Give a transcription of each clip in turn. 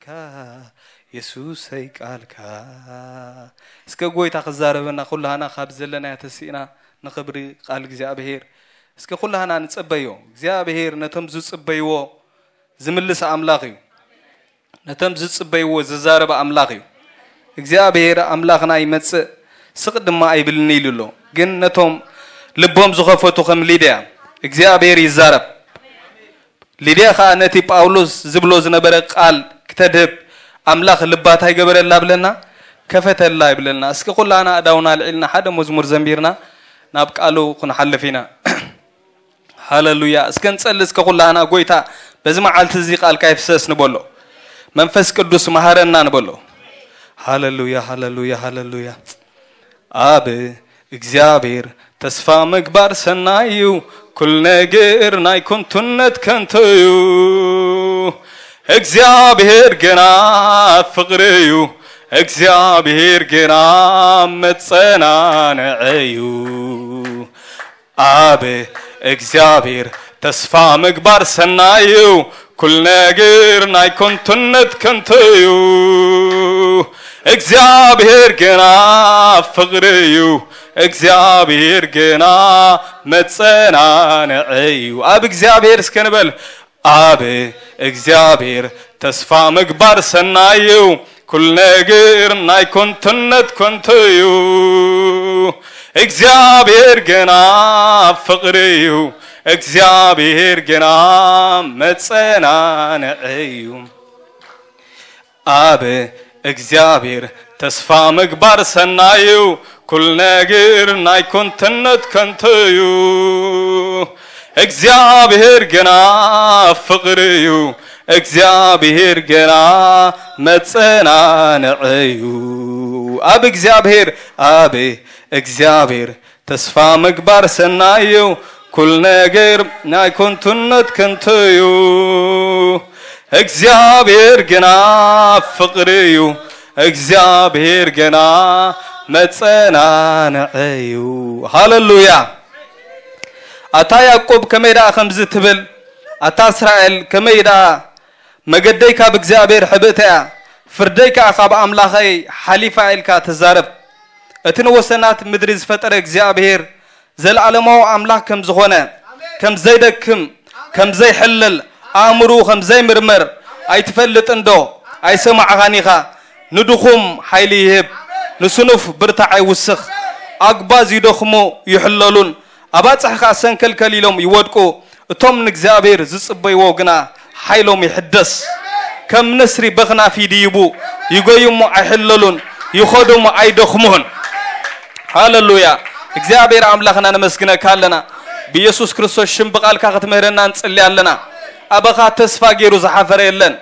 ቃልካ የሱሰይ ቃልካ። እስከ ጎይታ ክዛረበና ኩላህና ካብ ዘለናዮ ተሲእና ንኽብሪ ቃል እግዚኣብሔር እስከ ኩላህና ንጸበዮ። እግዚኣብሔር ነቶም ዝጽበይዎ ዝምልስ ኣምላኽ እዩ። ነቶም ዝጽበይዎ ዝዛረብ ኣምላኽ እዩ። እግዚኣብሔር ኣምላኽና ይመጽእ፣ ስቕ ድማ ኣይብልን ኢሉ ኣሎ። ግን ነቶም ልቦም ዝኸፈቱ ከም ሊድያ እግዚኣብሔር ይዛረብ። ሊድያ ኸኣ ነቲ ጳውሎስ ዝብሎ ዝነበረ ቃል ክተድህብ ኣምላኽ ልባ እንታይ ገበረላ ብለና? ከፈተላ ይብለና። እስኪ ኩላና ኣእዳውና ኣልዒልና ሓደ መዝሙር ዘሚርና ናብ ቃሉ ክንሓልፍ ኢና። ሃለሉያ። እስከ ንጸሊ እስከ ኩላና ጎይታ በዚ መዓልቲ እዚ ቃልካ ይፍሰስ ንበሎ። መንፈስ ቅዱስ መሃረና ንበሎ። ሃለሉያ፣ ሃለሉያ፣ ሃለሉያ። ኣብ እግዚኣብሔር ተስፋ ምግባር ሰናይ እዩ፣ ኩል ነገር ናይ ከንቱነት ከንቶ እዩ። እግዚኣብሔር ግና ፍቕሪ እዩ፣ እግዚኣብሔር ግና መጸናንዒ እዩ። ኣብ እግዚኣብሔር ተስፋ ምግባር ሰናይ እዩ፣ ኩል ነገር ናይ ከንቱነት ከንቶ እዩ። እግዚኣብሔር ግና ፍቕሪ እዩ፣ እግዚኣብሔር ግና መጸናንዒ እዩ። ኣብ እግዚኣብሔር እስከ ንበል። ኣብ እግዚኣብሔር ተስፋ ምግባር ሰናይ እዩ፣ ኩል ነገር ናይ ከንቱነት ከንቶ እዩ። እግዚኣብሔር ግና ፍቕሪ እዩ፣ እግዚኣብሔር ግና መጸናንዒ እዩ። ኣብ እግዚኣብሔር ተስፋ ምግባር ሰናይ እዩ፣ ኩል ነገር ናይ ከንቱነት ከንቶ እዩ። እግዚኣብሔር ግና ፍቕሪ እዩ፣ እግዚኣብሔር ግና መጸናንዒ እዩ። ኣብ እግዚኣብሔር፣ ኣብ እግዚኣብሔር ተስፋ ምግባር ሰናይ እዩ፣ ኩል ነገር ናይ ከንቱነት ከንቶ እዩ። እግዚኣብሔር ግና ፍቕሪ እዩ፣ እግዚኣብሔር ግና መጸናንዒ እዩ። ሃለሉያ። ኣታ ያዕቆብ ከመይ ደኣ ከምዚ ትብል፣ ኣታ እስራኤል ከመይ ደኣ መገደይ ካብ እግዚኣብሔር ሕብእቲ እያ፣ ፍርደይ ከኣ ካብ ኣምላኸይ ሓሊፋ ኢልካ ትዛረብ። እቲ ንወሰናት ምድሪ ዝፈጠረ እግዚኣብሔር ዘለዓለማዊ ኣምላኽ ከም ዝኾነ፣ ከም ዘይደክም፣ ከም ዘይሕለል፣ ኣእምርኡ ከም ዘይምርመር ኣይትፈልጥን ዶ? ኣይሰማዕኻን ኢኻ። ንድኹም ሓይሊ ይህብ፣ ንስኑፍ ብርታዕ ይውስኽ። ኣጉባዝ ይደኽሙ ይሕለሉን፣ ኣባጽሕ ከኣ ሰንከልከል ኢሎም ይወድቁ። እቶም ንእግዚኣብሔር ዝጽበይዎ ግና ሓይሎም ይሕደስ። ከም ንስሪ በኽናፍ ይድይቡ፣ ይጎዩ እሞ ኣይሕለሉን፣ ይኸዱ እሞ ኣይደኽሙን። ሃለሉያ። እግዚኣብሔር ኣምላኽና ነመስግነካ ኣለና። ብኢየሱስ ክርስቶስ ሽም ብቓልካ ክትምህረና ንጽሊ ኣለና። ኣባኻ ተስፋ ገይሩ ዝሓፈረ የለን።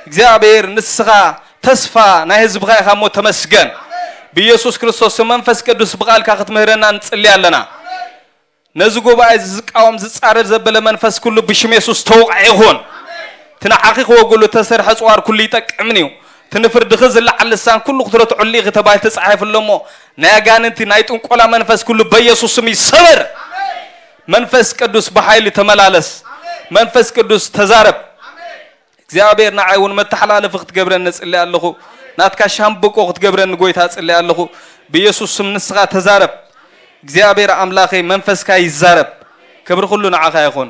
እግዚኣብሔር ንስኻ ተስፋ ናይ ህዝብኻ ኢኻ እሞ ተመስገን። ብኢየሱስ ክርስቶስ መንፈስ ቅዱስ ብቓልካ ክትምህረና ንጽሊ ኣለና። ነዚ ጉባኤ እዚ ዝቃወም ዝጻረር ዘበለ መንፈስ ኩሉ ብሽም የሱስ ተወቕዐ ይኹን። እቲ ንዓኺ ክወግሉ እተሰርሐ ጽዋር ኩሉ ይጠቅምን እዩ። እቲ ንፍርድኺ ዝለዓል ልሳን ኩሉ ክትረትዐሉ ኢኺ ተባሂሉ ተጻሒፉ ኣሎ እሞ፣ ናይ ኣጋንንቲ ናይ ጥንቆላ መንፈስ ኩሉ በየሱስ ስም ይሰበር። መንፈስ ቅዱስ ብሓይሊ ተመላለስ። መንፈስ ቅዱስ ተዛረብ። እግዚኣብሔር ንዓይ እውን መተሓላለፊ ክትገብረኒ እጽሊ ኣለኹ። ናትካ ሻምብቆ ክትገብረኒ ጎይታ እጽሊ ኣለኹ። ብኢየሱስ ስም ንስኻ ተዛረብ። እግዚኣብሔር ኣምላኸይ መንፈስካ ይዛረብ። ክብሪ ኩሉ ንዓኻ ይኹን።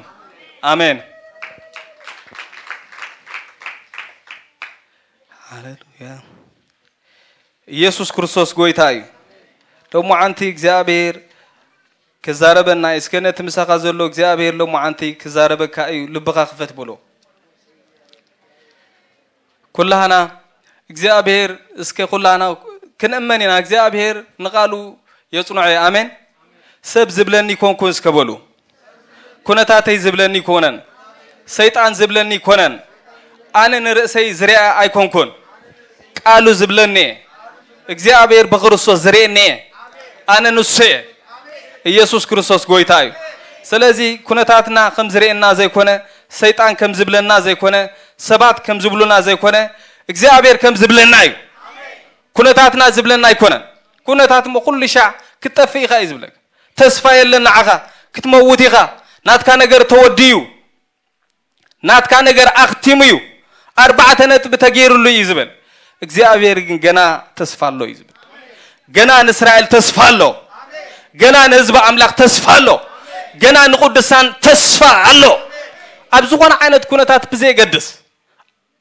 ኣሜን። ሃሌሉያ። ኢየሱስ ክርስቶስ ጎይታ እዩ። ሎማዓንቲ እግዚኣብሔር ክዛረበና እዩ። እስከ ነቲ ምሳኻ ዘሎ እግዚኣብሔር ሎማዓንቲ ክዛረበካ እዩ። ልብኻ ክፈት በሎ። ኩላህና እግዚኣብሔር እስከ ኩላህና ክንእመን ኢና። እግዚኣብሔር ንቓሉ የጽንዖ እዩ። ኣሜን። ሰብ ዝብለኒ ኮንኩን እስከ በሉ። ኩነታተይ ዝብለኒ ኮነን። ሰይጣን ዝብለኒ ኮነን። ኣነ ንርእሰይ ዝሪኣ ኣይኮንኩን። ቃሉ ዝብለኒ እየ። እግዚኣብሔር ብክርስቶስ ዝርእየኒ እየ። ኣነ ንሱ እየ። ኢየሱስ ክርስቶስ ጎይታ እዩ። ስለዚ ኩነታትና ከም ዝርእየና ዘይኮነ፣ ሰይጣን ከም ዝብለና ዘይኮነ፣ ሰባት ከም ዝብሉና ዘይኮነ፣ እግዚኣብሔር ከም ዝብለና እዩ። ኩነታትና ዝብለና ኣይኮነን። ኩነታት እሞ ኩሉ ሻዕ ክትጠፍእ ኢኻ እዩ ዝብለካ። ተስፋ የለን ንዓኻ፣ ክትመውት ኢኻ፣ ናትካ ነገር ተወዲኡ፣ ናትካ ነገር ኣኽቲሙ እዩ። ኣርባዕተ ነጥቢ ተገይሩሉ እዩ ዝብል። እግዚኣብሔር ግን ገና ተስፋ ኣሎ እዩ ዝብል። ገና ንእስራኤል ተስፋ ኣሎ። ገና ንህዝቢ ኣምላኽ ተስፋ ኣሎ። ገና ንቅዱሳን ተስፋ ኣሎ። ኣብ ዝኾነ ዓይነት ኩነታት ብዘየገድስ፣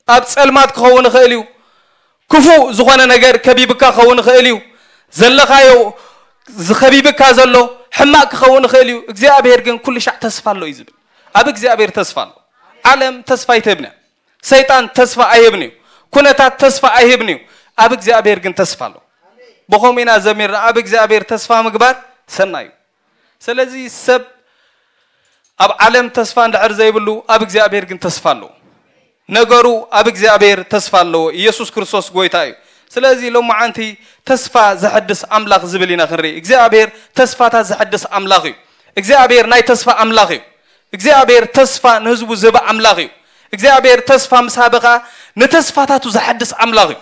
ኣብ ጸልማት ክኸውን ይኽእል እዩ። ክፉእ ዝኾነ ነገር ከቢብካ ክኸውን ይኽእል እዩ። ዘለኻዮ ዝኸቢብካ ዘሎ ሕማቕ ክኸውን ይኽእል እዩ። እግዚኣብሔር ግን ኩሉ ሻዕ ተስፋ ኣሎ እዩ ዝብል። ኣብ እግዚኣብሔር ተስፋ ኣሎ። ዓለም ተስፋ ኣይትህብን እያ። ሰይጣን ተስፋ ኣይህብን እዩ። ኩነታት ተስፋ ኣይህብን እዩ። ኣብ እግዚኣብሔር ግን ተስፋ ኣሎ። ብኸምኡ ኢና ዘሚርና፣ ኣብ እግዚኣብሔር ተስፋ ምግባር ሰናይ እዩ። ስለዚ ሰብ ኣብ ዓለም ተስፋ እንድሕር ዘይብሉ፣ ኣብ እግዚኣብሔር ግን ተስፋ ኣለዎ። ነገሩ ኣብ እግዚኣብሔር ተስፋ ኣለዎ። ኢየሱስ ክርስቶስ ጎይታ እዩ። ስለዚ ሎማዓንቲ ተስፋ ዘሐድስ ኣምላኽ ዝብል ኢና ክንርኢ። እግዚኣብሔር ተስፋታት ዘሐድስ ኣምላኽ እዩ። እግዚኣብሔር ናይ ተስፋ ኣምላኽ እዩ። እግዚኣብሔር ተስፋ ንህዝቡ ዝህብ ኣምላኽ እዩ። እግዚኣብሔር ተስፋ ምስ ሃበ ኸኣ ንተስፋታቱ ዘሐድስ ኣምላኽ እዩ።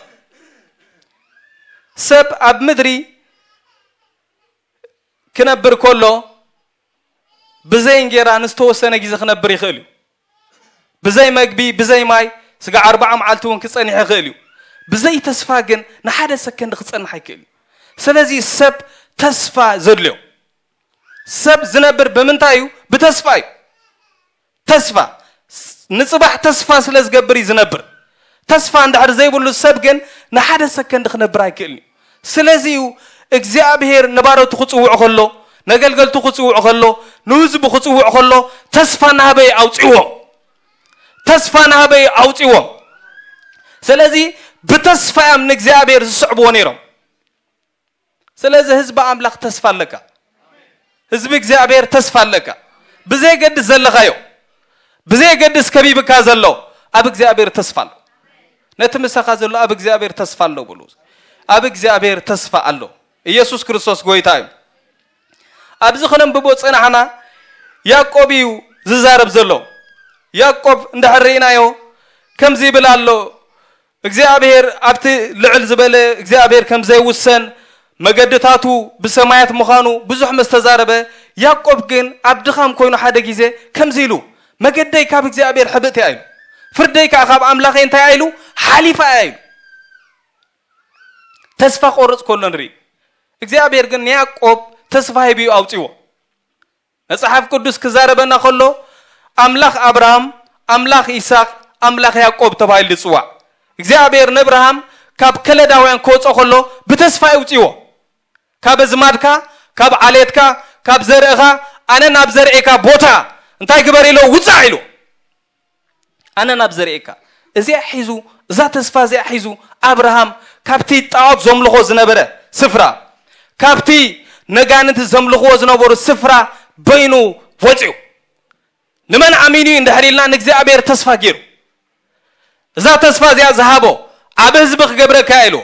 ሰብ ኣብ ምድሪ ክነብር ከሎ ብዘይ እንጌራ ንዝተወሰነ ግዜ ክነብር ይኽእል እዩ። ብዘይ መግቢ፣ ብዘይ ማይ፣ ስጋዕ ኣርባዓ መዓልቲ እውን ክጸንሕ ይኽእል እዩ። ብዘይ ተስፋ ግን ንሓደ ሰከንድ ክጸንሕ ኣይክእል እዩ። ስለዚ ሰብ ተስፋ ዘድልዮ። ሰብ ዝነብር ብምንታይ እዩ? ብተስፋ እዩ። ተስፋ። ንጽባሕ ተስፋ ስለ ዝገብር እዩ ዝነብር። ተስፋ እንድሕር ዘይብሉ ሰብ ግን ንሓደ ሰከንድ ክነብር ኣይክእልን እዩ። ስለዚ እዩ እግዚኣብሔር ንባሮቱ ክጽውዕ ከሎ፣ ነገልገልቱ ክጽውዕ ከሎ፣ ንህዝቡ ክጽውዕ ከሎ፣ ተስፋ እናሃበ እዩ ኣውጽዎም። ተስፋ እናሃበ እዩ ኣውጽዎም። ስለዚ ብተስፋ እዮም ንእግዚኣብሔር ዝስዕብዎ ነይሮም። ስለዚ ህዝቢ ኣምላኽ ተስፋ ኣለካ። ህዝቢ እግዚኣብሔር ተስፋ ኣለካ። ብዘየገድስ ዘለኻዮ፣ ብዘየገድስ ከቢብካ ዘሎ፣ ኣብ እግዚኣብሔር ተስፋ ኣሎ። ነቲ ምሳኻ ዘሎ ኣብ እግዚኣብሔር ተስፋ ኣሎ ብሉ። ኣብ እግዚኣብሔር ተስፋ ኣሎ። ኢየሱስ ክርስቶስ ጎይታ እዩ። ኣብዚ ክነንብቦ ጸናሕና፣ ያዕቆብ እዩ ዝዛረብ ዘሎ። ያዕቆብ እንድሕር ርኢናዮ ከምዚ ይብል ኣሎ፣ እግዚኣብሔር ኣብቲ ልዕል ዝበለ እግዚኣብሔር ከም ዘይውሰን፣ መገድታቱ ብሰማያት ምዃኑ ብዙሕ ምስ ተዛረበ፣ ያዕቆብ ግን ኣብ ድኻም ኮይኑ ሓደ ግዜ ከምዚ ኢሉ፣ መገደይ ካብ እግዚኣብሔር ሕብእቲ እያ ኢሉ፣ ፍርደይ ከኣ ካብ ኣምላኸይ እንታይ እያ ኢሉ፣ ሓሊፋ እያ ኢሉ። ተስፋ ቆርጽ ከሎ ንርኢ። እግዚኣብሔር ግን ንያዕቆብ ተስፋ ሂቡ እዩ ኣውጺዎ። መጽሓፍ ቅዱስ ክዛረበና ከሎ፣ ኣምላኽ ኣብርሃም፣ ኣምላኽ ይስሐቅ፣ ኣምላኽ ያዕቆብ ተባሂሉ ዝጽዋዕ እግዚኣብሔር ንኣብርሃም ካብ ከለዳውያን ክወጾ ከሎ ብተስፋ የውጽዎ። ካብ ኣዝማድካ፣ ካብ ዓሌትካ፣ ካብ ዘርእኻ፣ ኣነ ናብ ዘርእካ ቦታ እንታይ ግበር ኢሎ፣ ውጻእ ኢሉ። ኣነ ናብ ዘርእካ። እዚኣ ሒዙ፣ እዛ ተስፋ እዚኣ ሒዙ ኣብርሃም ካብቲ ጣዖት ዘምልኾ ዝነበረ ስፍራ፣ ካብቲ ነጋንንቲ ዘምልኽዎ ዝነበሩ ስፍራ በይኑ ወፂኡ። ንመን ኣሚኑ እዩ እንድሕር ኢልና ንእግዚኣብሔር ተስፋ ገይሩ። እዛ ተስፋ እዚኣ ዝሃቦ ኣብ ህዝቢ ክገብረካ እየ ኢሉ።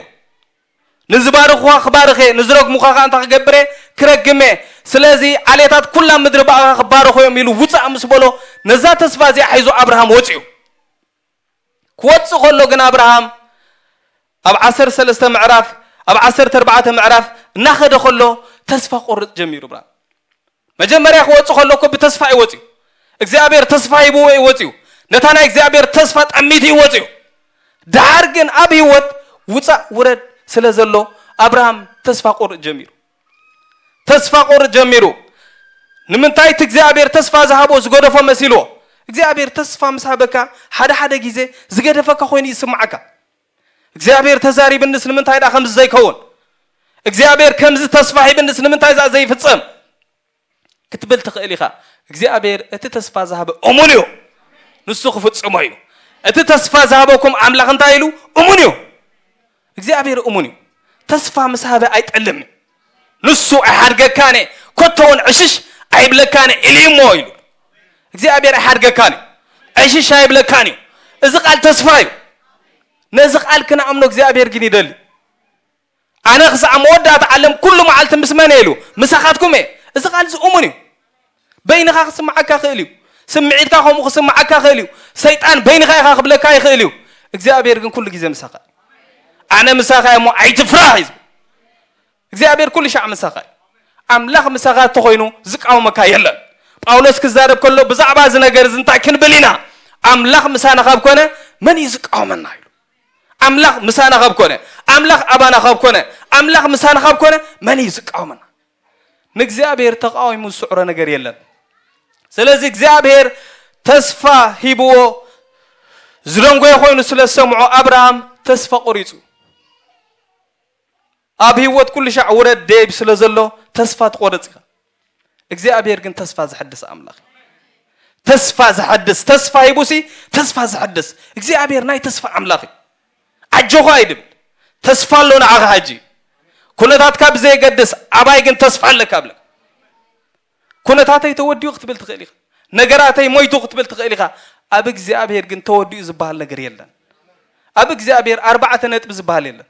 ንዝባርኹኻ ክባርኽ እየ፣ ንዝረግሙኻ ኸኣ እንታይ ክገብር እየ? ክረግም እየ። ስለዚ ዓሌታት ኩላ ምድሪ ብኣኻ ክባረኹ እዮም ኢሉ ውጻእ ምስ በሎ ነዛ ተስፋ እዚኣ ሒዙ ኣብርሃም ወጺኡ። ክወጽእ ከሎ ግን ኣብርሃም ኣብ ዓሰርተ ሰለስተ ምዕራፍ፣ ኣብ ዓሰርተ ኣርባዕተ ምዕራፍ እናኸደ ከሎ ተስፋ ቆርጥ ጀሚሩ። ብራ መጀመርያ ክወጽእ ከሎ እኮ ብተስፋ እዩ ወጺኡ። እግዚኣብሔር ተስፋ ሂብዎ እዩ ወጺኡ። ነታ ናይ እግዚኣብሔር ተስፋ ጠሚቱ እዩ ወጺኡ። ደሓር ግን ኣብ ህይወት ውጻእ ውረድ ስለ ዘሎ ኣብርሃም ተስፋ ቆርጥ ጀሚሩ። ተስፋ ቆርጥ ጀሚሩ። ንምንታይ? እቲ እግዚኣብሔር ተስፋ ዝሃቦ ዝገደፎ መሲልዎ። እግዚኣብሔር ተስፋ ምስ ሃበካ ሓደ ሓደ ግዜ ዝገደፈካ ኮይኑ ይስምዓካ። እግዚኣብሔር ተዛሪብንስ ንምንታይ ደኣ ከምዚ ዘይከውን? እግዚኣብሔር ከምዚ ተስፋ ሂብንስ ንምንታይ እዛ ዘይፍጸም? ክትብል ትኽእል ኢኻ። እግዚኣብሔር እቲ ተስፋ ዝሃበ እሙን እዩ። ንሱ ክፍጽሞ እዩ። እቲ ተስፋ ዝሃበኩም ኣምላኽ እንታይ ኢሉ? እሙን እዩ። እግዚኣብሔር እሙን እዩ። ተስፋ ምስ ሃበ ኣይጠልምን። ንሱ ኣይሓድገካን እየ፣ ኮቶ እውን ዕሽሽ ኣይብለካን እየ ኢሉ እሞ ኢሉ። እግዚኣብሔር ኣይሓድገካን እዩ። ዕሽሽ ኣይብለካን እዩ። እዚ ቃል ተስፋ እዩ። ነዚ ቃል ክንኣምኖ እግዚኣብሔር ግን ይደሊ። ኣነ ክሳዕ መወዳእታ ዓለም ኩሉ መዓልቲ ምስ መን እየ ኢሉ? ምሳኻትኩም እየ። እዚ ቃል እዚ እሙን እዩ። በይንኻ ክስምዓካ ይኽእል እዩ። ስምዒትካ ከምኡ ክስምዓካ ይኽእል እዩ። ሰይጣን በይንኻ ኢኻ ክብለካ ይኽእል እዩ። እግዚኣብሔር ግን ኩሉ ግዜ ምሳኻ። ኣነ ምሳኻ እየ እሞ ኣይትፍራህ እዩ። እግዚኣብሔር ኩሉ ሻዕ ምሳኻ እዩ። ኣምላኽ ምሳኻ እንተኾይኑ ዝቃወመካ የለን። ጳውሎስ ክዛረብ ከሎ ብዛዕባ እዚ ነገር እዚ እንታይ ክንብል ኢና? ኣምላኽ ምሳና ካብ ኮነ መን እዩ ዝቃወመና ኢሉ። ኣምላኽ ምሳና ካብ ኮነ፣ ኣምላኽ ኣባና ካብ ኮነ፣ ኣምላኽ ምሳና ካብ ኮነ፣ መን እዩ ዝቃወመና? ንእግዚኣብሔር ተቃዊሙ ዝስዕሮ ነገር የለን። ስለዚ እግዚኣብሔር ተስፋ ሂብዎ ዝደንጎየ ኮይኑ ስለ ዝሰምዖ ኣብርሃም ተስፋ ቆሪጹ። ኣብ ህይወት ኩሉ ሻዕ ውረድ ደይብ ስለ ዘሎ ተስፋ ትቆርጽ ኢኻ። እግዚኣብሔር ግን ተስፋ ዘሐድስ ኣምላኽ እዩ። ተስፋ ዘሐድስ፣ ተስፋ ሂቡሲ ተስፋ ዘሐድስ እግዚኣብሔር ናይ ተስፋ ኣምላኽ እዩ። ኣጆኻ ኣይድብል። ተስፋ ኣሎ ንዓኻ ሕጂ። ኩነታትካ ብዘየገድስ ኣባይ ግን ተስፋ ኣለካ ብለ። ኩነታተይ ተወዲኡ ክትብል ትኽእል ኢኻ። ነገራተይ ሞይቱ ክትብል ትኽእል ኢኻ። ኣብ እግዚኣብሔር ግን ተወዲኡ ዝበሃል ነገር የለን። ኣብ እግዚኣብሔር ኣርባዕተ ነጥቢ ዝበሃል የለን።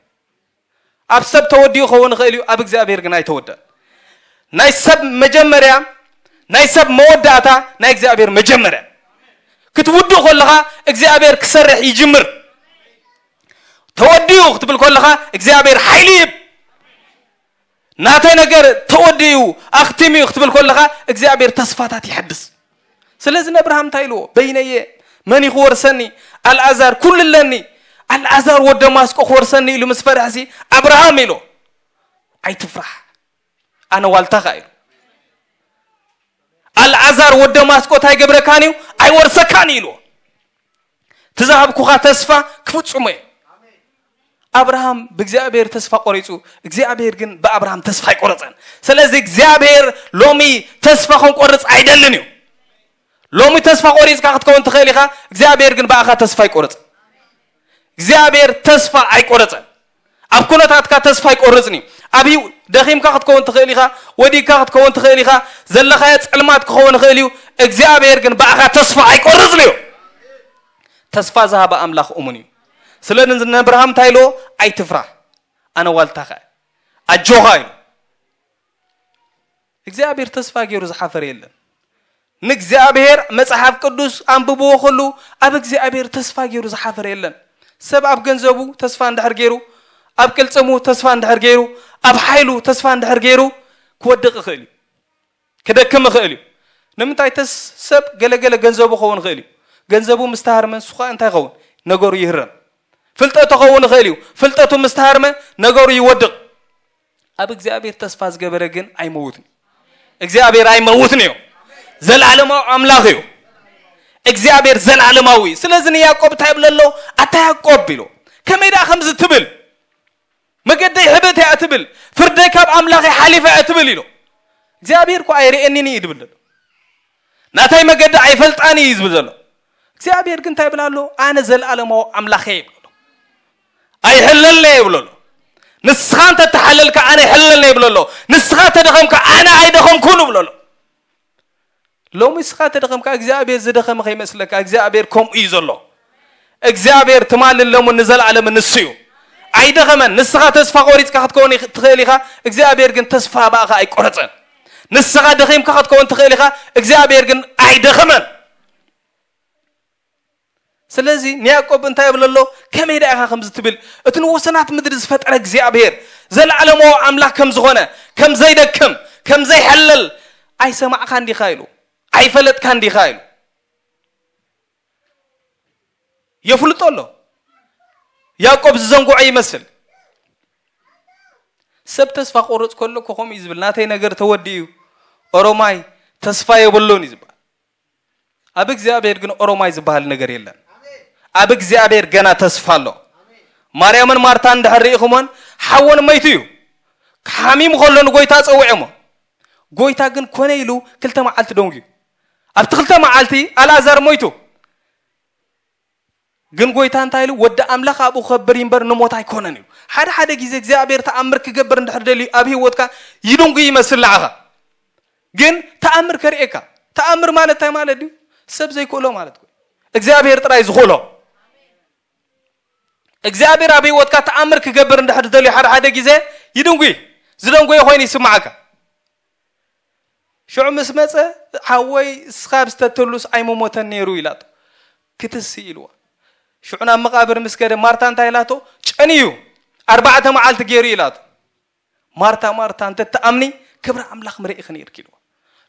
ኣብ ሰብ ተወዲኡ ክኸውን ይኽእል እዩ፣ ኣብ እግዚኣብሔር ግን ኣይተወደን። ናይ ሰብ መጀመርያ፣ ናይ ሰብ መወዳእታ፣ ናይ እግዚኣብሔር መጀመርያ። ክትውድእ ከለኻ እግዚኣብሔር ክሰርሕ ይጅምር። ተወዲኡ ክትብል ከለኻ እግዚኣብሔር ሓይሊ ይህብ። ናተይ ነገር ተወዲኡ ኣኽቲሙ እዩ ክትብል ከለኻ እግዚኣብሔር ተስፋታት ይሐድስ። ስለዚ ንኣብርሃም እንታይ ኢልዎ? በይነየ መን እዩ ክወርሰኒ? ኣልኣዛር ኩሉ ኣለኒ። ኣልኣዛር ወደ ደማስቆ ክወርሰኒ ኢሉ ምስ ፈርሐሲ ኣብርሃም ኢሎ ኣይትፍራሕ፣ ኣነ ዋልታኻ ኢሉ። ኣልኣዛር ወደ ደማስቆ እንታይ ገብረካን እዩ? ኣይወርሰካን ኢልዎ። ትዝሃብኩኻ ተስፋ ክፍጽሞ እዩ። ኣብርሃም ብእግዚኣብሔር ተስፋ ቆሪጹ፣ እግዚኣብሔር ግን ብኣብርሃም ተስፋ ኣይቆረጸን። ስለዚ እግዚኣብሔር ሎሚ ተስፋ ክንቆርጽ ኣይደልን እዩ። ሎሚ ተስፋ ቆሪጽካ ክትከውን ትኽእል ኢኻ፣ እግዚኣብሔር ግን ብኣኻ ተስፋ ኣይቆረጽን። እግዚኣብሔር ተስፋ ኣይቆረጸን። ኣብ ኩነታትካ ተስፋ ኣይቆርጽን እዩ። ኣብ ህይወ-፣ ደኺምካ ክትከውን ትኽእል ኢኻ፣ ወዲቅካ ክትከውን ትኽእል ኢኻ፣ ዘለኻዮ ጸልማት ክኸውን ይኽእል እዩ። እግዚኣብሔር ግን ብኣኻ ተስፋ ኣይቆርጽን እዩ። ተስፋ ዝሃበ ኣምላኽ እሙን እዩ። ስለ ንኣብርሃም እንታይ ኢልዎ? ኣይትፍራህ፣ ኣነ ዋልታኻ እየ፣ ኣጆኻ ኢሉ። እግዚኣብሔር ተስፋ ገይሩ ዝሓፈረ የለን። ንእግዚኣብሔር መጽሓፍ ቅዱስ ኣንብብዎ ከሉ ኣብ እግዚኣብሔር ተስፋ ገይሩ ዝሓፈረ የለን። ሰብ ኣብ ገንዘቡ ተስፋ እንድሕር ገይሩ፣ ኣብ ቅልጽሙ ተስፋ እንድሕር ገይሩ፣ ኣብ ሓይሉ ተስፋ እንድሕር ገይሩ ክወድቕ ይኽእል እዩ። ክደክም ይኽእል እዩ። ንምንታይ ተስ-፣ ሰብ ገለገለ ገንዘቡ ክኸውን ይኽእል እዩ። ገንዘቡ ምስ ተሃርመ ንሱ ኸኣ እንታይ ይኸውን? ነገሩ ይህረም። ፍልጠቱ ክኸውን ይኽእል እዩ። ፍልጠቱ ምስ ተሃርመ ነገሩ ይወድቕ። ኣብ እግዚኣብሔር ተስፋ ዝገበረ ግን ኣይመውትን። እግዚኣብሔር ኣይመውትን እዩ። ዘላለማዊ ኣምላኽ እዩ። እግዚኣብሔር ዘላለማዊ እዩ። ስለዚ ንያዕቆብ እንታይ ይብሎ ኣሎ? ኣታ ያዕቆብ ኢሉ። ከመይ ደኣ ከምዚ ትብል? መገደይ ሕብእቲ እያ ትብል፣ ፍርደይ ካብ ኣምላኸይ ሓሊፋ እያ ትብል ኢሉ። እግዚኣብሔር እኮ ኣይርእየኒን እዩ ዝብል ዘሎ። ናተይ መገዲ ኣይፈልጣን እዩ ዝብል ዘሎ። እግዚኣብሔር ግን እንታይ ይብል ኣሎ? ኣነ ዘለኣለማዊ ኣምላኸ እየ ይብል ኣሎ። ኣይሕለልነ ይብል ኣሎ። ንስኻ እንተ ተሓለልካ ኣነ ይሕለልነ ይብል ኣሎ። ንስኻ ተደኸምካ ኣነ ኣይደኸምኩን ይብል ኣሎ። ሎሚ ንስኻ ተደኸምካ እግዚኣብሔር ዝደኸመ ከይመስለካ፣ እግዚኣብሔር ከምኡ እዩ ዘሎ። እግዚኣብሔር ትማልን ለሙን ንዘለኣለምን ንሱ እዩ። ኣይደኸመን። ንስኻ ተስፋ ቆሪጽካ ክትከውን ይኽ-፣ ትኽእል ኢኻ፣ እግዚኣብሔር ግን ተስፋ ብኣኻ ኣይቆረጸን። ንስኻ ደኺምካ ክትከውን ትኽእል ኢኻ፣ እግዚኣብሔር ግን ኣይደኸመን። ስለዚ ንያዕቆብ እንታይ ይብል ኣሎ? ከመይ ደኣ ኢኻ ከምዚ ትብል? እቲ ንወሰናት ምድሪ ዝፈጠረ እግዚኣብሔር፣ ዘለዓለማዊ ኣምላኽ ከም ዝኾነ፣ ከም ዘይደክም፣ ከም ዘይሕለል ኣይሰማዕካን ዲኻ ኢሉ፣ ኣይፈለጥካን ዲኻ ኢሉ። የፍልጦ ኣሎ። ያዕቆብ ዝዘንግዖ ይመስል። ሰብ ተስፋ ቆርጽ ከሎ እኮ ከምኡ እዩ ዝብል፣ ናተይ ነገር ተወዲኡ እዩ፣ ኦሮማይ ተስፋ የብሉን እዩ ዝበሃል። ኣብ እግዚኣብሔር ግን ኦሮማይ ዝበሃል ነገር የለን። ኣብ እግዚኣብሔር ገና ተስፋ ኣሎ። ማርያምን ማርታን እንድሕር ርኢኹሞን፣ ሓወን መይቱ እዩ። ሓሚሙ ከሎ ንጎይታ ጸዊዖሞ። ጎይታ ግን ኮነ ኢሉ ክልተ መዓልቲ ደንጉዩ። ኣብቲ ክልተ መዓልቲ ኣልኣዛር ሞይቱ። ግን ጎይታ እንታይ ኢሉ? ወዲ ኣምላኽ ኣብኡ ክኸብር እምበር ንሞት ኣይኮነን ኢሉ። ሓደ ሓደ ግዜ እግዚኣብሔር ተኣምር ክገብር እንድሕር ደልዩ ኣብ ህይወትካ ይድንጉ ይመስል ንዓኻ። ግን ተኣምር ከርእየካ። ተኣምር ማለት እንታይ ማለት ድዩ? ሰብ ዘይክእሎ ማለት እኮ። እግዚኣብሔር ጥራይ ዝኽእሎ። እግዚኣብሔር ኣብ ህይወትካ ተኣምር ክገብር እንድሕር ደልዩ ሓደ ሓደ ግዜ ይድንጉ። ዝደንጎየ ኮይኑ ይስምዓካ። ሽዑ ምስ መጸ፣ "ሓወይ፣ እስኻ ኣብ ዝተተሉስ ኣይመሞተን ነይሩ" ኢላቶ። ክትሲ ኢልዋ። ሽዑ ናብ መቓብር ምስ ከደ፣ ማርታ እንታይ ኢላቶ? "ጨንዩ፣ ኣርባዕተ መዓልቲ ገይሩ" ኢላቶ። ማርታ፣ ማርታ፣ እንተ ትኣምኒ፣ ክብሪ ኣምላኽ ምርኢኺ ነይርኪ ኢልዋ።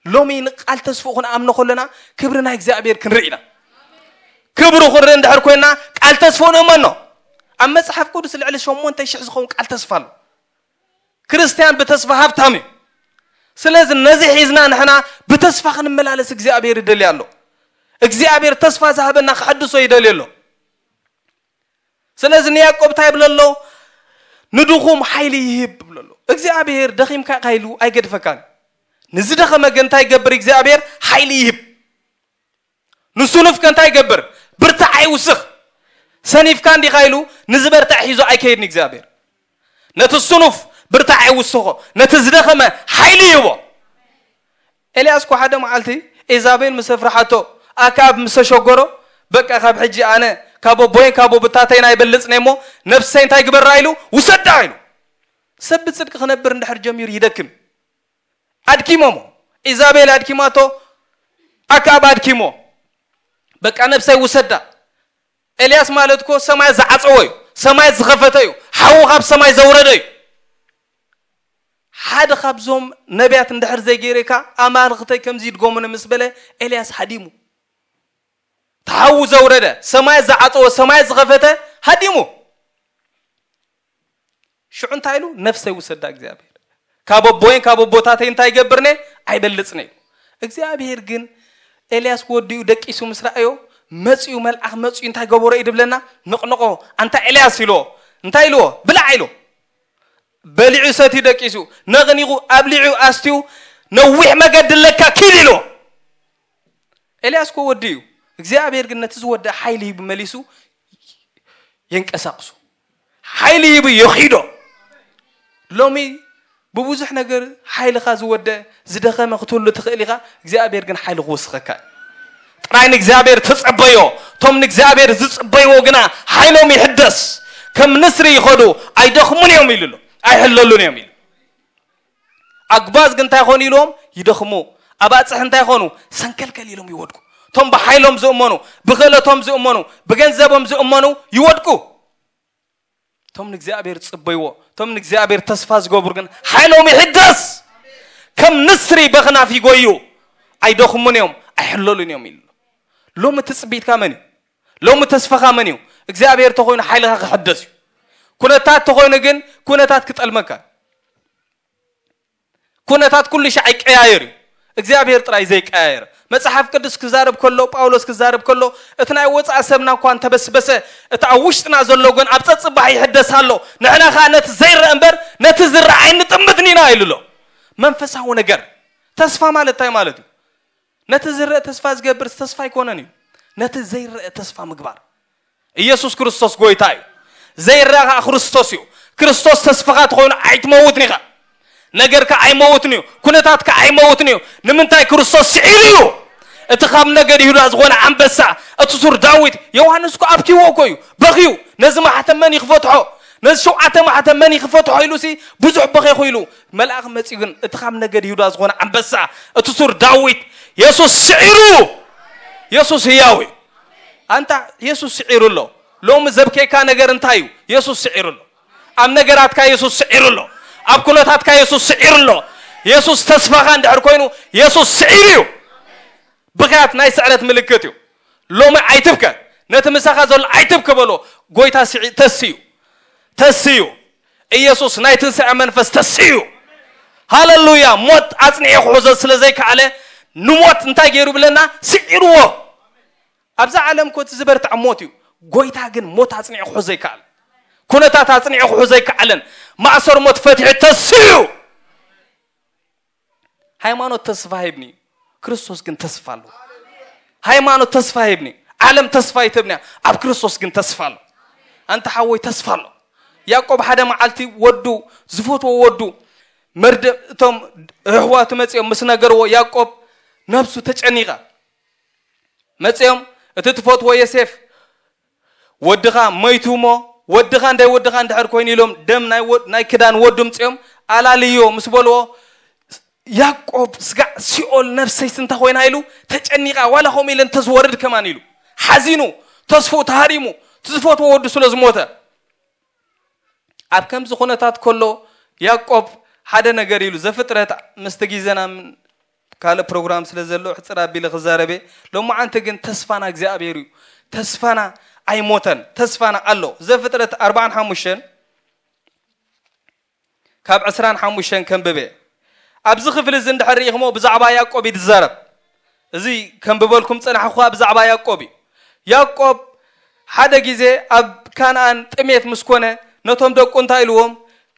ሎሚ ንቃል ተስፍኡ ክንኣምኖ ከለና፣ ክብሪ ናይ እግዚኣብሔር ክንርኢ ኢና። ክብሩ ክንርኢ እንድሕር ኮይና ቃል ተስፋ ንእመኖ። ኣብ መጽሓፍ ቅዱስ ልዕሊ ሸሞንተ ሽሕ ዝኸውን ቃል ተስፋ ኣሎ። ክርስትያን ብተስፋ ሃብታም እዩ። ስለዚ ነዚ ሒዝና ንሕና ብተስፋ ክንመላለስ እግዚኣብሔር ይደልያ ኣሎ። እግዚኣብሔር ተስፋ ዝሃበና ክሕድሶ ይደልየ ኣሎ። ስለዚ ንያዕቆብ እንታይ ይብሎ ኣሎ? ንድኹም ሓይሊ ይህብ ይብሎ ኣሎ። እግዚኣብሔር ደኺምካ ኢኻ ኢሉ ኣይገድፈካን። ንዝደኸመ ግን እንታይ ይገብር እግዚኣብሔር? ሓይሊ ይህብ። ንሱኑፍ ከ እንታይ ይገብር? ብርታዕ ኣይውስኽ። ሰኒፍካ እንዲኻ ኢሉ ንዝበርትዕ ሒዞ ኣይከይድን እግዚኣብሔር። ነቲ ሱኑፍ ብርታዕ ኣይውስኾ፣ ነቲ ዝደኸመ ሓይሊ ይህቦ። ኤልያስ እኮ ሓደ መዓልቲ ኢዛቤል ምስ ኣፍርሓቶ፣ ኣክኣብ ምስ ተሸጎሮ፣ በቃ ካብ ሕጂ ኣነ ካብ ኣቦይን ካብ ኣቦታተይን ኣይበልጽን እየ እሞ ነብሰይ እንታይ ግበራ ኢሉ ውሰዳ ኢሉ። ሰብ ብጽድቂ ክነብር እንድሕር ጀሚሩ ይደክም። ኣድኪሞሞ። ኢዛቤል ኣድኪማቶ፣ ኣክኣብ ኣድኪሞ። በቃ ነብሰይ ውሰዳ። ኤልያስ ማለት እኮ ሰማይ ዝዓጸወ እዩ፣ ሰማይ ዝኸፈተ እዩ፣ ሓዊ ካብ ሰማይ ዘውረደ እዩ። ሓደ ካብዞም ነቢያት እንድሕር ዘይገይረካ ኣማልኽተይ ከምዚ ይድገሙኒ ምስ በለ ኤልያስ ሃዲሙ። ተሓዉ ዘውረደ፣ ሰማይ ዝዓጸወ፣ ሰማይ ዝኸፈተ ሃዲሙ። ሽዑ እንታይ ኢሉ? ነፍሰይ ውሰዳ እግዚኣብሔር። ካብ ኣቦይን ካብ ኣቦታተይ እንታይ ይገብርነ? ኣይበልጽነ ኢሉ። እግዚኣብሔር ግን ኤልያስ ወዲኡ ደቂሱ ምስ ረኣዮ፣ መጺኡ፣ መልኣኽ መጺኡ እንታይ ገበሮ እዩ ድብለና? ነቕነቖ። ኣንታ ኤልያስ ኢልዎ። እንታይ ኢልዎ? ብላዕ ኢሉ። በሊዑ ሰትዩ ደቂሱ፣ ነቕኒቑ፣ ኣብሊዑ ኣስትዩ፣ ነዊሕ መገዲ ኣለካ፣ ኪድ ኢልዎ። ኤልያስ እኮ ወዲ እዩ። እግዚኣብሔር ግን ነቲ ዝወደኣ ሓይሊ ሂቡ መሊሱ የንቀሳቕሶ። ሓይሊ ሂቡ የኺዶ። ሎሚ ብብዙሕ ነገር ሓይልኻ ዝወደ፣ ዝደኸመ ክትህሉ ትኽእል ኢኻ። እግዚኣብሔር ግን ሓይሊ ክውስኸካ እዩ። ጥራይ ንእግዚኣብሔር ተጸበዮ። እቶም ንእግዚኣብሔር ዝጽበይዎ ግና ሓይሎም ይሕደስ። ከም ንስሪ ይኸዱ፣ ኣይደኽሙን እዮም ኢሉ ኣሎ። ኣይሕለሉን እዮም ኢሉ። ኣጉባዝ ግን እንታይ ኾኑ ኢልዎም? ይደኽሙ። ኣባጽሕ እንታይ ኾኑ? ሰንከልከል ኢሎም ይወድቁ። እቶም ብሓይሎም ዝእመኑ፣ ብኽእለቶም ዝእመኑ፣ ብገንዘቦም ዝእመኑ ይወድቁ። እቶም ንእግዚኣብሔር ዝጽበይዎ፣ እቶም ንእግዚኣብሔር ተስፋ ዝገብሩ ግን ሓይሎም ይሕደስ። ከም ንስሪ በኽናፍ ይጎዩ። ኣይደኽሙን እዮም፣ ኣይሕለሉን እዮም ኢሉ። ሎሚ ትጽቢትካ መን እዩ? ሎሚ ተስፋኻ መን እዩ? እግዚኣብሔር ተኾይኑ ሓይልኻ ክሕደስ እዩ። ኩነታት ተኾይኑ ግን ኩነታት ክጠልመካ። ኩነታት ኩሉ ሻዕ ይቀያየር እዩ። እግዚኣብሔር ጥራይ ዘይቀያየር። መጽሓፍ ቅዱስ ክዛረብ ከሎ፣ ጳውሎስ ክዛረብ ከሎ፣ እቲ ናይ ወጻኢ ሰብና እኳ እንተበስበሰ፣ እቲ ኣብ ውሽጥና ዘሎ ግን ኣብ ጸጽባሕ ይሕደስ ኣሎ። ንሕና ኸኣ ነቲ ዘይረአ እምበር ነቲ ዝረአ ኣይንጥምትን ኢና ኢሉ ኣሎ። መንፈሳዊ ነገር። ተስፋ ማለት እንታይ ማለት እዩ? ነቲ ዝረአ ተስፋ ዝገብር ተስፋ ኣይኮነን እዩ። ነቲ ዘይረአ ተስፋ ምግባር። ኢየሱስ ክርስቶስ ጎይታ እዩ። ዘይረኣ ኸኣ ክርስቶስ እዩ። ክርስቶስ ተስፋኻ ተኾይኑ ኣይትመውትን ኢኻ። ነገርካ ኣይመውትን እዩ። ኩነታትካ ኣይመውትን እዩ። ንምንታይ? ክርስቶስ ስዒሩ እዩ። እቲ ካብ ነገድ ይሁዳ ዝኾነ ኣንበሳ፣ እቲ ሱር ዳዊት፣ ዮሃንስ እኮ ኣብኪዎ እኮ እዩ። በኽዩ፣ ነዚ ማሕተም መን እዩ ክፈትሖ? ነዚ ሸውዓተ ማሕተም መን እዩ ክፈትሖ ኢሉሲ ብዙሕ በኼኹ ኢሉ። መልኣኽ መጺኡ ግን እቲ ካብ ነገድ ይሁዳ ዝኾነ ኣንበሳ፣ እቲ ሱር ዳዊት፣ የሱስ ስዒሩ። የሱስ ህያው እዩ። ኣንታ የሱስ ስዒሩ ኣሎ። ሎሚ ዘብኬካ ነገር እንታይ እዩ? የሱስ ስዒሩ ኣሎ። ኣብ ነገራትካ የሱስ ስዒሩ ኣሎ። ኣብ ኩነታትካ የሱስ ስዒሩ ኣሎ። የሱስ ተስፋኻ እንድሕር ኮይኑ የሱስ ስዒሩ እዩ። ብኽያት ናይ ስዕረት ምልክት እዩ። ሎሚ ኣይትብከ። ነቲ ምሳኻ ዘሎ ኣይትብከ በሎ። ጎይታ ስዒ-፣ ተስዩ። ተስዩ። ኢየሱስ ናይ ትንሳኤ መንፈስ ተስዩ። ሃሌሉያ። ሞት ኣጽኒዑ ክሕዞ ስለ ዘይከኣለ ንሞት እንታይ ገይሩ ብለና? ስዒርዎ። ኣብዛ ዓለም እኮ እቲ ዝበርትዕ ሞት እዩ። ጎይታ ግን ሞት ኣጽኒዑ ክሕዞ ይከኣል። ኩነታት ኣጽኒዑ ክሕዞ ይከኣልን። ማእሰር ሞት ፈቲሑ ተስዩ። ሃይማኖት ተስፋ ሂብኒ፣ ክርስቶስ ግን ተስፋ ኣሎ። ሃይማኖት ተስፋ ሂብኒ፣ ዓለም ተስፋ ይትብንያ፣ ኣብ ክርስቶስ ግን ተስፋ ኣሎ። ኣንታ ሓወይ ተስፋ ኣሎ። ያዕቆብ ሓደ መዓልቲ ወዱ፣ ዝፈትዎ ወዱ፣ መርድ-፣ እቶም ኣሕዋቱ መጺኦም ምስ ነገርዎ ያዕቆብ ነብሱ ተጨኒቓ። መጺኦም እቲ ትፈትዎ ዮሴፍ ወድኻ መይቱ እሞ ወድኻ እንዳይ ወድኻ እንድሕር ኮይኑ ኢሎም ደም ናይ ወ-፣ ናይ ክዳን ወዱ ምጺኦም ኣላልዮ ምስ በልዎ ያዕቆብ ስጋዕ ሲኦል ነብሰይስ እንተ ኮይና ኢሉ ተጨኒቓ ዋላ ከምኡ ኢለ እንተዝወርድ ከማን ኢሉ ሓዚኑ ተስፍኡ ተሃሪሙ እቲ ዝፈትዎ ወዱ ስለ ዝሞተ። ኣብ ከምዚ ኩነታት ከሎ ያዕቆብ ሓደ ነገር ኢሉ ዘፍጥረት ምስቲ ግዜና ምን ካልእ ፕሮግራም ስለ ዘሎ ሕጽር ኣቢለ ክዛረበ። ሎማዓንቲ ግን ተስፋና እግዚኣብሔር እዩ። ተስፋና ኣይሞተን፣ ተስፋና ኣሎ። ዘፍጥረት ኣርባዓን ሓሙሽተን ካብ ዕስራን ሓሙሽተን ከንብበ። ኣብዚ ክፍሊ እዚ እንድሕር ርኢኹሞ ብዛዕባ ያዕቆብ እዩ ዝዛረብ። እዚ ከንብበልኩም ጸናሕኹ ብዛዕባ ያዕቆብ እዩ። ያዕቆብ ሓደ ግዜ ኣብ ካንኣን ጥሜት ምስ ኮነ ነቶም ደቁ እንታይ ኢልዎም?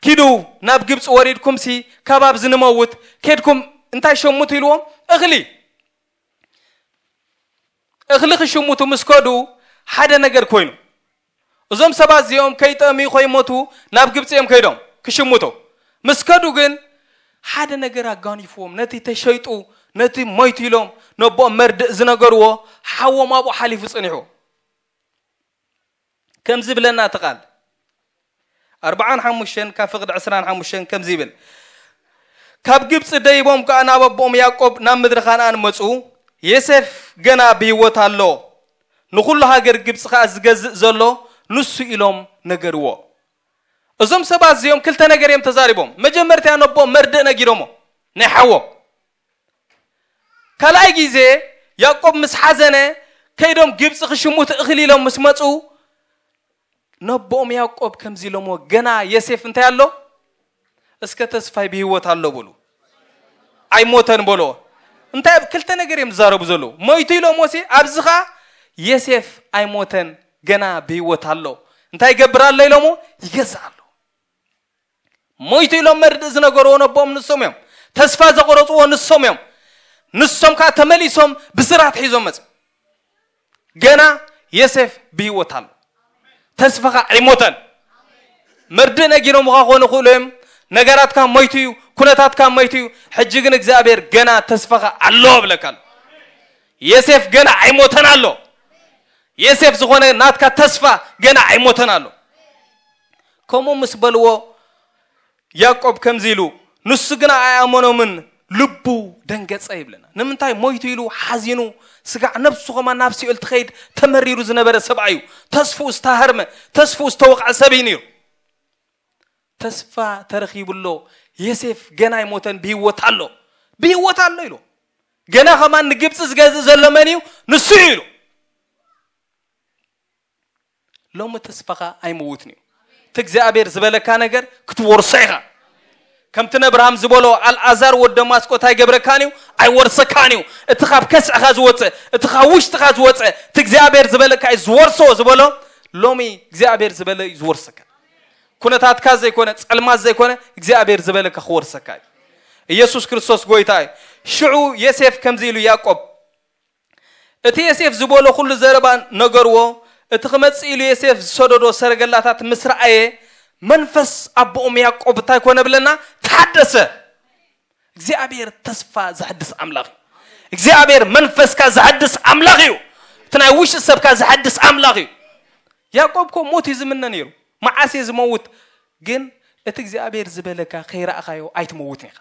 "ኪዱ ናብ ግብፂ ወሪድኩምሲ ካብ ኣብዚ ንመውት ኬድኩም እንታይ ሸምቱ?" ኢልዎም። "እኽሊ፣ እኽሊ ክሽምቱ ምስ ከዱ ሓደ ነገር ኮይኑ፣ እዞም ሰባት እዚኦም ከይጠምዩ ከይሞቱ ናብ ግብፂ እዮም ከይዶም ክሽምቱ። ምስ ከዱ ግን ሓደ ነገር ኣጋኒፍዎም፣ ነቲ ተሸይጡ፣ ነቲ ሞይቱ ኢሎም ነቦኦም መርድእ ዝነገርዎ ሓዎም ኣብኡ ሓሊፉ ጸኒሑ። ከምዚ ብለና እቲ ቃል ኣርባዓን ሓሙሽተን ካብ ፍቕዲ ዕስራን ሓሙሽተን ከምዚ ይብል፣ ካብ ግብፂ ደይቦም ከኣ ናብ ኣቦኦም ያዕቆብ ናብ ምድሪ ካንኣን መፁ። ዮሴፍ ገና ብህይወት ኣሎ፣ ንኹሉ ሃገር ግብፂ ከኣ ዝገዝእ ዘሎ ንሱ ኢሎም ነገርዎ። እዞም ሰባት እዚኦም ክልተ ነገር እዮም ተዛሪቦም። መጀመርታ ነቦም መርድእ ነጊሮሞ ናይ ሓዎም። ካልኣይ ግዜ ያዕቆብ ምስ ሓዘነ ከይዶም ግብፂ ክሽሙት እኽሊ ኢሎም ምስ መፁ ነቦኦም ያዕቆብ ከምዚ ኢሎሞ፣ "ገና ዮሴፍ እንታይ ኣሎ? እስከ ተስፋይ ብህይወት ኣሎ በሉ። ኣይሞተን በሎ." እንታይ ኣብ ክልተ ነገር እዮም ዝዛረቡ ዘለዉ። ሞይቱ ኢሎሞ ሲ ኣብዚ ኸኣ ዮሴፍ ኣይሞተን፣ ገና ብህይወት ኣሎ። እንታይ ይገብር ኣሎ ኢሎሞ? ይገዝእ ኣሎ። ሞይቱ ኢሎም መርድእ ዝነገርዎ ነቦኦም ንሶም እዮም። ተስፋ ዘቆረፅዎ ንሶም እዮም። ንሶም ከዓ ተመሊሶም ብስራት ሒዞም መፅኦም። ገና ዮሴፍ ብህይወት ኣሎ። ተስፋኻ ኣይሞተን። መርድእ ነጊሮምኻ ክኾኑ ይኽእሉ እዮም። ነገራትካ ሞይቱ እዩ፣ ኩነታትካ ሞይቱ እዩ። ሕጂ ግን እግዚኣብሔር ገና ተስፋኻ ኣሎ እብለካ ኣሎ። ዮሴፍ ገና ኣይሞተን ኣሎ። ዮሴፍ ዝኾነ ናትካ ተስፋ ገና ኣይሞተን ኣሎ። ከምኡ ምስ በልዎ ያዕቆብ ከምዚ ኢሉ፣ ንሱ ግና ኣይኣመኖምን፣ ልቡ ደንገጸ ይብለና። ንምንታይ? ሞይቱ ኢሉ ሓዚኑ፣ ስጋዕ ነብሱ ኸማን ናብ ሲኦል ትኸይድ ተመሪሩ ዝነበረ ሰብኣይ እዩ። ተስፍኡ ዝተሃርመ፣ ተስፍኡ ዝተወቕዐ ሰብ እዩ ነይሩ። ተስፋ ተረኺቡ ኣሎ። ዮሴፍ ገና ኣይሞተን፣ ብህይወት ኣሎ። ብህይወት ኣሎ ኢሉ። ገና ኸማን ንግብፂ ዝገዝእ ዘሎ መን እዩ? ንሱ እዩ ኢሉ። ሎሚ ተስፋኻ ኣይመውትን እዩ። እቲ እግዚኣብሔር ዝበለካ ነገር ክትወርሶ ኢኻ። ከምቲ ነብርሃም ዝበሎ፣ ኣልኣዛር ወዲ ደማስቆ እንታይ ገብረካን እዩ? ኣይወርሰካን እዩ። እቲ ካብ ከስዕኻ ዝወፀ፣ እቲ ካብ ውሽጥኻ ዝወፀ፣ እቲ እግዚኣብሔር ዝበለካ እዩ ዝወርሶ ዝበሎ፣ ሎሚ እግዚኣብሔር ዝበለ እዩ ዝወርሰካ። ኩነታትካ ዘይኮነ፣ ጸልማት ዘይኮነ፣ እግዚኣብሔር ዝበለካ ክወርሰካ እዩ። ኢየሱስ ክርስቶስ ጎይታ እዩ። ሽዑ ዮሴፍ ከምዚ ኢሉ ያዕቆብ፣ እቲ ዮሴፍ ዝበሎ ኩሉ ዘረባ ነገርዎ። እቲ ክመጽእ ኢሉ ዮሴፍ ዝሰደዶ ሰረገላታት ምስ ረኣየ፣ መንፈስ ኣቦኦም ያዕቆብ እንታይ ኮነ ብለና? ተሓደሰ። እግዚኣብሔር ተስፋ ዘሐድስ ኣምላኽ እዩ። እግዚኣብሔር መንፈስካ ዘሐድስ ኣምላኽ እዩ። እቲ ናይ ውሽጢ ሰብካ ዘሐድስ ኣምላኽ እዩ። ያዕቆብ እኮ ሞት እዩ ዝምነ ነይሩ። መዓስ እየ ዝመውት? ግን እቲ እግዚኣብሔር ዝበለካ ከይረኣኻዮ ኣይትመውትን ኢኻ።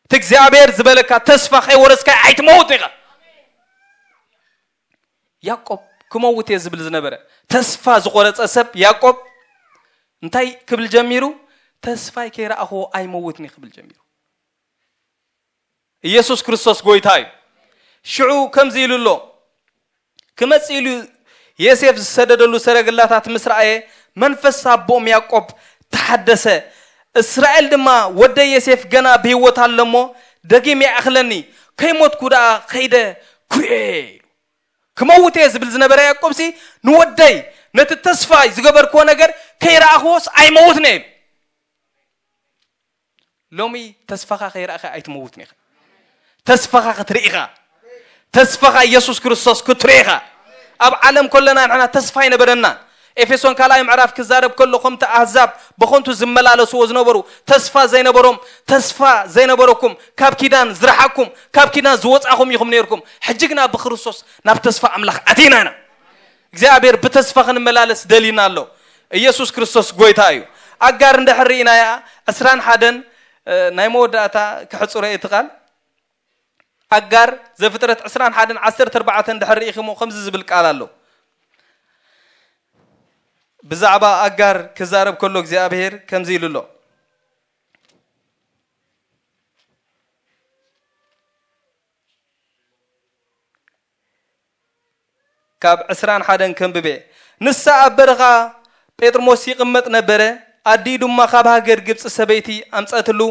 እቲ እግዚኣብሔር ዝበለካ ተስፋ ከይወረስካዮ ኣይትመውትን ኢኻ። ያዕቆብ ክመውት እየ ዝብል ዝነበረ፣ ተስፋ ዝቆረጸ ሰብ ያዕቆብ እንታይ ክብል ጀሚሩ? "ተስፋይ ከይረኣኽዎ ኣይመውትን እየ" ክብል ጀሚሩ። ኢየሱስ ክርስቶስ ጎይታ እዩ። ሽዑ ከምዚ ኢሉ ኣሎ፣ ክመጽእ ኢሉ ዮሴፍ ዝሰደደሉ ሰረገላታት ምስ ረኣየ፣ መንፈስ ኣቦኦም ያዕቆብ ተሓደሰ። እስራኤል ድማ፣ "ወደይ ዮሴፍ ገና ብህይወት ኣሎ እሞ፣ ደጊም ይኣኽለኒ፣ ከይሞትኩ ደኣ ከይደ ኩርኤ" ኢሉ። ክመውት እየ ዝብል ዝነበረ ያዕቆብሲ፣ "ንወደይ፣ ነቲ ተስፋ ዝገበርክዎ ነገር ከይረኣኽዎስ ኣይመውትን እየ" ኢሉ። ሎሚ ተስፋኻ ከይረኣኻ ኣይትመውትን ኢኻ። ተስፋኻ ክትርኢ ኢኻ። ተስፋኻ ኢየሱስ ክርስቶስ ክትርኢ ኢኻ። ኣብ ዓለም ከለና ንሕና ተስፋ ኣይነበረና። ኤፌሶን ካልኣይ ምዕራፍ ክዛረብ ከሎ፣ ከምቲ ኣህዛብ ብኸንቱ ዝመላለስዎ ዝነበሩ፣ ተስፋ ዘይነበሮም፣ ተስፋ ዘይነበረኩም፣ ካብ ኪዳን ዝረሓቅኩም፣ ካብ ኪዳን ዝወጻኹም ኢኹም ነይርኩም። ሕጂ ግና ብክርስቶስ ናብ ተስፋ ኣምላኽ ኣቲና ኢና። እግዚኣብሔር ብተስፋ ክንመላለስ ደሊና ኣሎ። ኢየሱስ ክርስቶስ ጎይታ እዩ። ኣጋር እንድሕር ርኢናያ፣ ዕስራን ሓደን፣ እ፣ ናይ መወዳእታ ክሕጽሮ እየ እቲ ቃል። ኣጋር ዘፍጥረት ዕስራን ሓደን ዓሰርተ ኣርባዕተን እንድሕር ርኢኽሞ ከምዚ ዝብል ቃል ኣሎ። ብዛዕባ ኣጋር ክዛረብ ከሎ እግዚኣብሔር ከምዚ ኢሉ ኣሎ። ካብ ዕስራን ሓደን ከንብቤ። ንሳ ኣብ በረኻ ጴጥርሞስ ይቕመጥ ነበረ። ኣዲኡ ድማ ካብ ሃገር ግብፂ ሰበይቲ ኣምፀትሉ።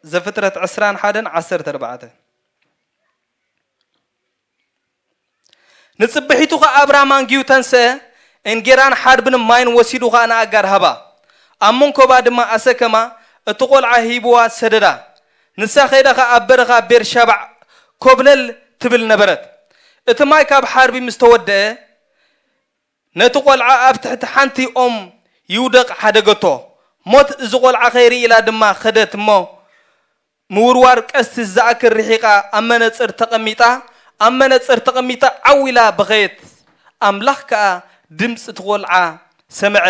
ዘፍጥረት ዕስራን ሓደን ዓሰርተ ኣርባዕተ። ንጽብሒቱ ኸኣ ኣብርሃም ኣንጊሁ ተንስአ፣ እንጌራን ሓርብን ማይን ወሲዱ ኸኣ ንኣጋር ሃባ። ኣብ መንኮባ ድማ ኣሰከማ፣ እቲ ቈልዓ ሂብዋ ሰደዳ። ንሳ ኸይዳ ኸኣ ኣብ በረኻ ቤርሻባዕ ኮብለል ትብል ነበረት። እቲ ማይ ካብ ሓርቢ ምስ ተወደአ፣ ነቲ ቈልዓ ኣብ ትሕቲ ሓንቲ ኦም ይውደቕ ሓደገቶ። ሞት እዚ ቈልዓ ኸይርኢ ኢላ ድማ ኸደት እሞ፣ ምውርዋር ቀስቲ ዝኣክል ርሒቓ ኣብ መነጽር ተቐሚጣ፣ ኣብ መነጽር ተቐሚጣ ዓው ኢላ በኸየት። ኣምላኽ ከኣ ድምጺ እቲ ቈልዓ ሰምዐ።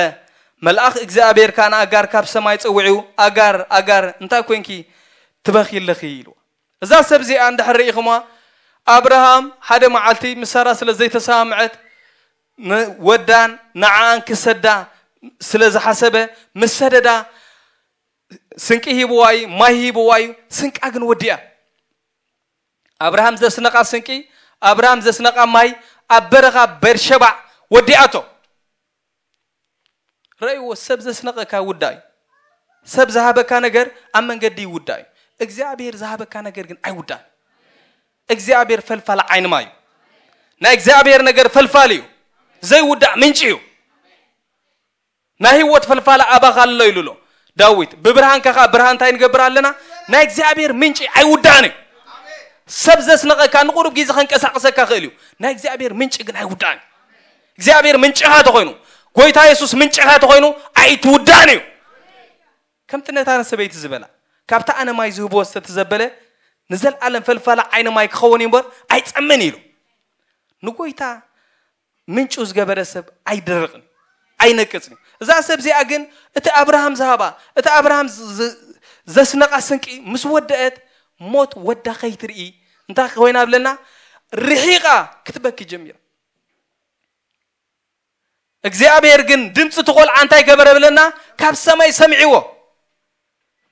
መልኣኽ እግዚኣብሔር ከኣ ንኣጋር ካብ ሰማይ ጸዊዑ፣ "ኣጋር፣ ኣጋር፣ እንታይ ኰንኪ ትበኺ ኣለኺ?" ኢልዋ። እዛ ሰብ እዚኣ እንድሕር ርኢኹማ፣ ኣብርሃም ሓደ መዓልቲ ምስ ሳራ ስለ ዘይተሰማምዐት፣ ን-፣ ወዳን ንዓኣን ክሰዳ ስለ ዝሓሰበ፣ ምስ ሰደዳ፣ ስንቂ ሂብዋ እዩ፣ ማይ ሂብዋ እዩ፣ ስንቃ ግን ወዲኣ። ኣብርሃም ዘስነቓ ስንቂ፣ ኣብርሃም ዘስነቓ ማይ ኣብ በረኻ ቤርሸባዕ ወዲኣቶ። ረእይዎ፣ ሰብ ዘስነቐካ ይውዳእ እዩ። ሰብ ዝሃበካ ነገር ኣብ መንገዲ ይውዳእ እዩ። እግዚኣብሔር ዝሃበካ ነገር ግን ኣይውዳእን። እግዚኣብሔር ፈልፋሊ ዓይኒ ማይ እዩ። ናይ እግዚኣብሔር ነገር ፈልፋሊ እዩ። ዘይውዳእ ምንጪ እዩ። ናይ ህይወት ፈልፋሊ ኣባኻ ኣሎ ኢሉ ኣሎ ዳዊት። ብብርሃንካ ኸዓ ብርሃን እንታይ ንገብር ኣለና? ናይ እግዚኣብሔር ምንጪ ኣይውዳእን እዩ። ሰብ ዘስነቐካ ንቑሩብ ግዜ ከንቀሳቕሰካ ይኽእል እዩ። ናይ እግዚኣብሔር ምንጪ ግን ኣይውዳእን እዩ። እግዚኣብሔር ምንጭኻ ተኾይኑ፣ ጎይታ የሱስ ምንጭኻ ተኾይኑ ኣይትውዳእን እዩ። ከምቲ ነታ ንሰበይቲ ዝበላ፣ ካብቲ ኣነ ማይ ዝህብዎ ዝሰቲ ዘበለ ንዘለኣለም ፈልፋሊ ዓይኒ ማይ ክኸውን እዩ እምበር ኣይጸምን ኢሉ። ንጎይታ ምንጩ ዝገበረ ሰብ ኣይደርቕን፣ ኣይነቅጽን እዩ። እዛ ሰብ እዚኣ ግን እቲ ኣብርሃም ዝሃባ፣ እቲ ኣብርሃም ዝ-፣ ዝ-፣ ዘስነቓ ስንቂ ምስ ወደአት ሞት ወዳ ከይትርኢ እንታይ ኮይና ብለና? ርሒቓ ክትበኪ ጀሚራ። እግዚኣብሔር ግን ድምፂ እቲ ቖልዓ እንታይ ገበረ ብለና? ካብ ሰማይ ሰሚዕዎ።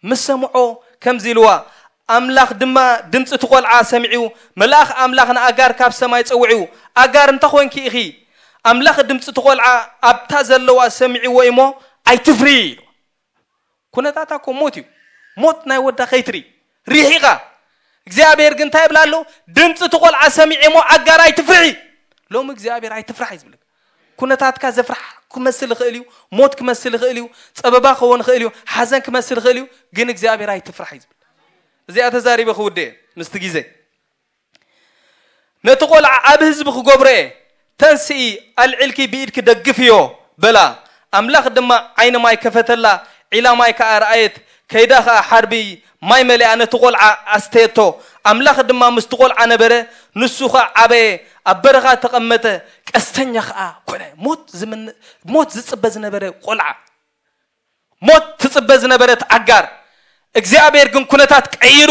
ምስ ሰምዖ ከምዚ ኢልዋ፣ ኣምላኽ ድማ ድምፂ እቲ ቖልዓ ሰሚዑ፣ መልኣኽ ኣምላኽ ንኣጋር ካብ ሰማይ ጸዊዑ፣ "ኣጋር እንተ ኾንኪ ኢኺ፣ ኣምላኽ ድምፂ እቲ ቖልዓ ኣብታ ዘለዋ ሰሚዕዎ እሞ ኣይትፍሪ" ኢልዋ። ኩነታታ እኮ ሞት እዩ። ሞት ናይ ወዳ ከይትርኢ ርሒቓ። እግዚኣብሔር ግን እንታይ ይብላ ኣሎ? "ድምፂ እቲ ቖልዓ ሰሚዐ እሞ ኣጋር ኣይትፍርሒ." ሎሚ እግዚኣብሔር ኣይትፍራሕ እዩ ዝብለካ። ኩነታትካ ዘፍርሕ ክመስል ይኽእል እዩ፣ ሞት ክመስል ይኽእል እዩ፣ ጸበባ ክኸውን ይኽእል እዩ፣ ሓዘን ክመስል ይኽእል እዩ፣ ግን እግዚኣብሔር ኣይትፍራሕ እዩ ዝብል። እዚኣ ተዛሪበ ክውድእ እየ ምስቲ ግዜ። ነቲ ቖልዓ ኣብ ህዝቢ ክገብሮ እየ፣ ተንስኢ፣ ኣልዒልኪ ብኢድኪ ደግፍዮ በላ። ኣምላኽ ድማ ዓይኒ ማይ ከፈተላ፣ ዒላ ማይ ከኣ ረኣየት። ከይዳ ኸኣ ሓርቢ ማይ መሊኣ ነቲ ቖልዓ ኣስተየቶ። ኣምላኽ ድማ ምስቲ ቖልዓ ነበረ፣ ንሱ ኸኣ ዓበየ፣ ኣብ በረኻ ተቐመጠ፣ ቀስተኛ ኸኣ ኰነ። ሞት ዝምነ-፣ ሞት ዝጽበ ዝነበረ ቖልዓ፣ ሞት ትጽበ ዝነበረት ኣጋር፣ እግዚኣብሔር ግን ኩነታት ቀይሩ፣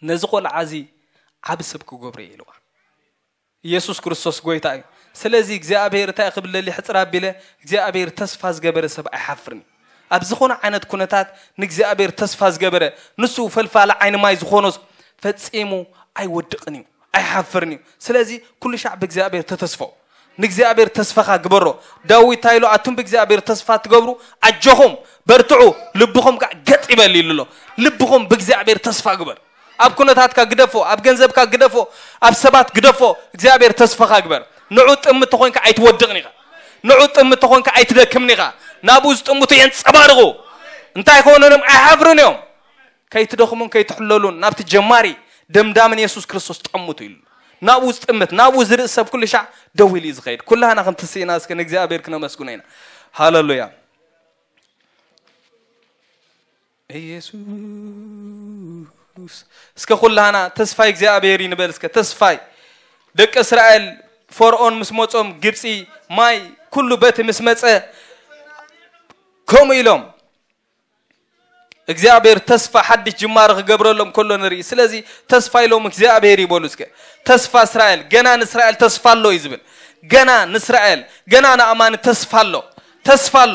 ነዚ ቖልዓ እዚ ዓቢ ሰብ ክገብሮ እየ ኢልዋ። ኢየሱስ ክርስቶስ ጐይታ እዩ። ስለዚ እግዚኣብሔር እንታይ ክብል ደሊ ሕጽር ኣቢለ፣ እግዚኣብሔር ተስፋ ዝገበረ ሰብ ኣይሓፍርን እዩ። ኣብ ዝኾነ ዓይነት ኩነታት ንእግዚኣብሔር ተስፋ ዝገበረ፣ ንሱ ፈልፋሊ ዓይኒ ማይ ዝኾኖስ ፈጺሙ ኣይወድቕን እዩ፣ ኣይሓፍርን እዩ። ስለዚ ኩሉ ሻዕ ብእግዚኣብሔር ተተስፎ። ንእግዚኣብሔር ተስፋኻ ግበሮ። ዳዊት እንታይ ኢሉ? "ኣቱም ብእግዚኣብሔር ተስፋ ትገብሩ ኣጆኹም፣ በርትዑ፣ ልብኹም ከኣ ገጥ ይበል" ኢሉ ኣሎ። ልብኹም ብእግዚኣብሔር ተስፋ ግበር። ኣብ ኩነታትካ ግደፎ፣ ኣብ ገንዘብካ ግደፎ፣ ኣብ ሰባት ግደፎ፣ እግዚኣብሔር ተስፋኻ ግበር። ንዑ ጥምት ተኾይንካ ኣይትወድቕን ኢኻ። ንዑ ጥምት ተኾይንካ ኣይትደክምን ኢኻ። ናብኡ ዝጥምቱ የንጸባርቑ። እንታይ ከይኮነንም ኣይሓፍሩን እዮም። ከይትደኽሙን ከይትሕለሉን ናብቲ ጀማሪ ደምዳምን የሱስ ክርስቶስ ጠምቱ ኢሉ። ናብኡ ዝጥምት፣ ናብኡ ዝርኢ ሰብ ኩሉ ሻዕ ደው ኢሉ እዩ ዝኸይድ። ኩላህና ከም ትስኢና እስከ ንእግዚኣብሔር ክነመስግኖ ኢና። ሃሌሉያ። ኢየሱስ። እስከ ኩላህና ተስፋይ እግዚኣብሔር እዩ ንበል እስከ። ተስፋይ ደቂ እስራኤል ፈርዖን ምስ መጾም ግብጺ ማይ ኩሉ በቲ ምስ መጸ ከምኡ ኢሎም እግዚኣብሔር ተስፋ ሓድሽ ጅማሮ ክገብረሎም ከሎ ንርኢ። ስለዚ ተስፋ ኢሎም እግዚኣብሔር ይበሉ እስከ። ተስፋ እስራኤል፣ ገና ንእስራኤል ተስፋ ኣሎ እዩ ዝብል። ገና ንእስራኤል፣ ገና ንኣማኒ ተስፋ ኣሎ። ተስፋ ኣሎ።